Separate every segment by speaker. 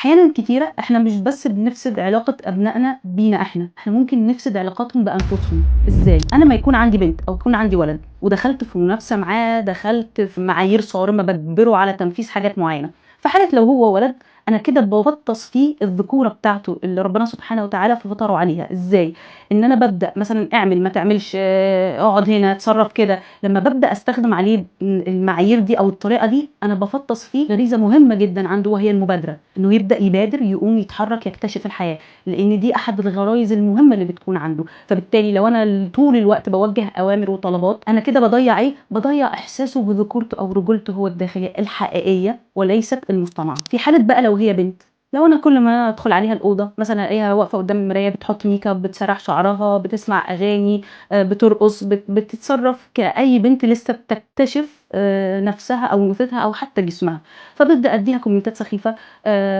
Speaker 1: أحيانًا كتيرة إحنا مش بس بنفسد علاقة أبنائنا بينا إحنا، إحنا ممكن نفسد علاقاتهم بأنفسهم. إزاي؟ أنا لما يكون عندي بنت أو يكون عندي ولد ودخلت في منافسة معاه، دخلت في معايير صارمة باجبره على تنفيذ حاجات معينة، في حالة لو هو ولد أنا كده بافطّس فيه الذكورة بتاعته اللي ربنا سبحانه وتعالى فطره عليها. إزاي؟ إن أنا بابدأ مثلًا اعمل، ما تعملش، اقعد هنا، اتصرّف كده. لمّا بابدأ أستخدم عليه المعايير دي أو الطريقة دي، أنا بافطّس فيه غريزة مهمة جدًا عنده وهي المبادرة، إنه يبدأ يبادر، يقوم يتحرك، يكتشف الحياة، لإن دي أحد الغرايز المهمة اللي بتكون عنده. فبالتالي لو أنا طول الوقت باوجّه أوامر وطلبات، أنا كده باضيّع إيه، باضيّع إحساسه بذكورته أو رجولته هو الداخلية الحقيقية وليست المصطنعة. في حالة بقى لو هي بنت، لو أنا كل ما أدخل عليها الأوضة مثلًا ألاقيها واقفة قدام المراية بتحط make up، بتسرّح شعرها، بتسمع أغاني، بترقص، بتتصرّف كأي بنت لسه بتكتشف نفسها أو أنوثتها أو حتى جسمها، فبابدأ أدّيها comment ات سخيفة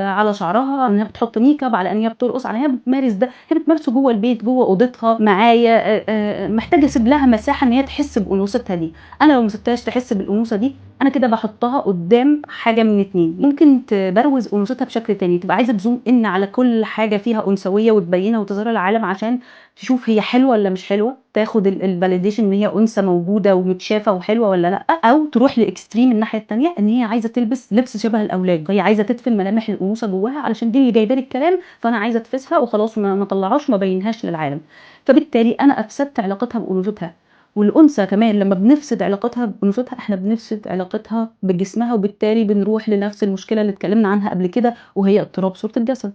Speaker 1: على شعرها، إنها بتحط make up، على إن هي بترقص، على إن هي بتمارس ده، هي بتمارسه جوّه البيت، جوّه أوضتها، معايا، محتاجة أسيب لها مساحة إن هي تحس بأنوثتها دي. أنا لو ما سِبتهاش تحس بالأنوثة دي، أنا كده باحطها قدام حاجة من 2، ممكن تبروز أنوثتها بشكل تاني، تبقى عايزة ت zoom in على كل حاجة فيها أنثوية وتبينها وتظهرها للعالم عشان تشوف هي حلوة والّا مش حلوة، تاخد ال الvalidation إن هي أنثى موجودة ومتشافة وحلوة والّا لأ، أو تروح ل extreme الناحية التانية إن هي عايزة تلبس لبس شبه الأولاد، فهي عايزة تدفن ملامح الأنوثة جواها علشان دي اللي جايبة لي الكلام، فأنا عايزة أدفسها وخلاص ما اطلعهاش وما أبينهاش للعالم. فبالتالي أنا أفسدت علاقتها بأنوثتها، والأنثى كمان لما بنفسد علاقتها بأنوثتها إحنا بنفسد علاقتها بجسمها، وبالتالي بنروح لنفس المشكلة اللي اتكلمنا عنها قبل كده وهي اضطراب صورة الجسد.